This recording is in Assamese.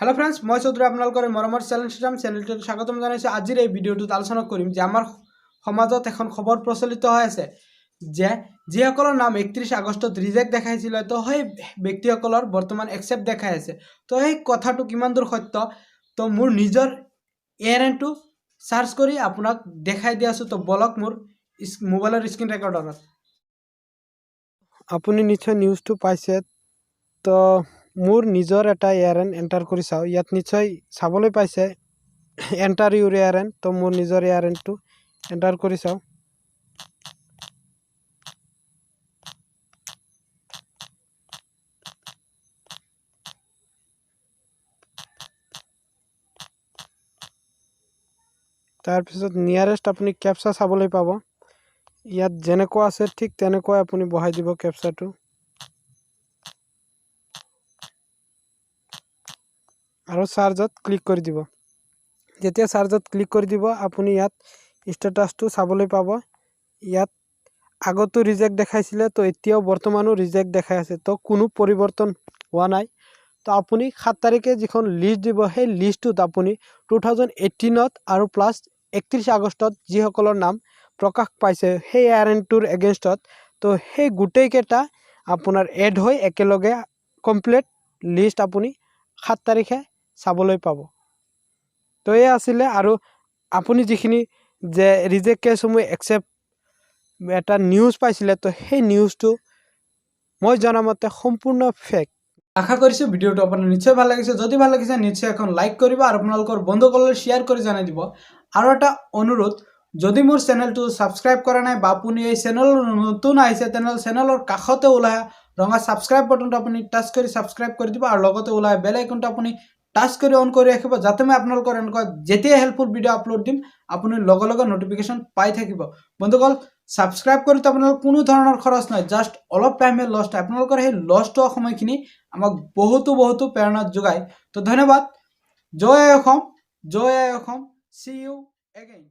হেল্ল' ফ্ৰেণ্ডছ, মই চৌধুৰী, আপোনালোকৰ এই মৰমৰ চেনেল চিষ্টেম চেনেলটোত স্বাগতম জনাইছোঁ। আজিৰ এই ভিডিঅ'টোত আলোচনা কৰিম যে আমাৰ সমাজত এখন খবৰ প্ৰচলিত হৈ আছে যে যিসকলৰ নাম 31 আগষ্টত ৰিজেক্ট দেখাইছিলে, তো সেই ব্যক্তিসকলৰ বৰ্তমান একচেপ্ট দেখাই আছে। তো সেই কথাটো কিমান দূৰ সত্য, তো মোৰ নিজৰ এআৰএনটো চাৰ্চ কৰি আপোনাক দেখাই দি আছোঁ। তো বলক মোৰ মোবাইলৰ স্ক্ৰীণ ৰেকৰ্ডাৰত। আপুনি নিশ্চয় নিউজটো পাইছে। তো মোৰ নিজৰ এটা এআৰএন এণ্টাৰ কৰি চাওঁ। ইয়াত নিশ্চয় চাবলৈ পাইছে "এণ্টাৰ ইউৰ এআৰএন"। তো মোৰ নিজৰ এআৰএনটো এণ্টাৰ কৰি চাওঁ। তাৰপিছত নিয়াৰেষ্ট আপুনি কেপচা চাবলৈ পাব। ইয়াত যেনেকুৱা আছে, ঠিক তেনেকুৱাই আপুনি বহাই দিব কেপচাটো আৰু চাৰ্জত ক্লিক কৰি দিব। যেতিয়া চাৰ্জত ক্লিক কৰি দিব, আপুনি ইয়াত ষ্টেটাছটো চাবলৈ পাব। ইয়াত আগতো ৰিজেক্ট দেখাইছিলে, তো এতিয়াও বৰ্তমানো ৰিজেক্ট দেখাই আছে। তো কোনো পৰিৱৰ্তন হোৱা নাই। তো আপুনি 7 তাৰিখে যিখন লিষ্ট দিব, সেই লিষ্টটোত আপুনি 2018ত আৰু প্লাছ 31 আগষ্টত যিসকলৰ নাম প্ৰকাশ পাইছে সেই এআৰএনটোৰ এগেইনষ্টত, তো সেই গোটেইকেইটা আপোনাৰ এড হৈ একেলগে কমপ্লিট লিষ্ট আপুনি 7 তাৰিখে চাবলৈ পাব। তো এই আছিলে। আৰু আপুনি যিখিনি যে ৰিজেক্ট কেছসমূহ একচেপ্ট এটা নিউজ পাইছিলে, তো সেই নিউজটো মই জনামতে সম্পূৰ্ণ ফেক। আশা কৰিছোঁ ভিডিঅ'টো আপোনাৰ নিশ্চয় ভাল লাগিছে। যদি ভাল লাগিছে, নিশ্চয় এখন লাইক কৰিব আৰু আপোনালোকৰ বন্ধুসকললৈ শ্বেয়াৰ কৰি জনাই দিব। আৰু এটা অনুৰোধ, যদি মোৰ চেনেলটো ছাবস্ক্ৰাইব কৰা নাই বা আপুনি এই চেনেলত নতুন আহিছে, তেনেহ'লে চেনেলৰ কাষতে ওলাই ৰঙা ছাবস্ক্ৰাইব বটনটো আপুনি টাচ কৰি ছাবস্ক্ৰাইব কৰি দিব আৰু লগতে ওলাই বেল আইকনটো আপুনি টাচ কৰি অন কৰি ৰাখিব, যাতে মই আপোনালোকৰ এনেকুৱা যেতিয়াই হেল্পফুল ভিডিঅ' আপলোড দিম, আপুনি লগে লগে ন'টিফিকেশ্যন পাই থাকিব। বন্ধুসকল, ছাবস্ক্ৰাইব কৰোঁতে আপোনালোকৰ কোনো ধৰণৰ খৰচ নহয়, জাষ্ট অলপ টাইমহে লষ্ট হয়। আপোনালোকৰ সেই লষ্ট হোৱা সময়খিনি আমাক বহুতো বহুতো প্ৰেৰণা যোগায়। তো ধন্যবাদ। জয় আই অসম, জয় আই অসম। C U again.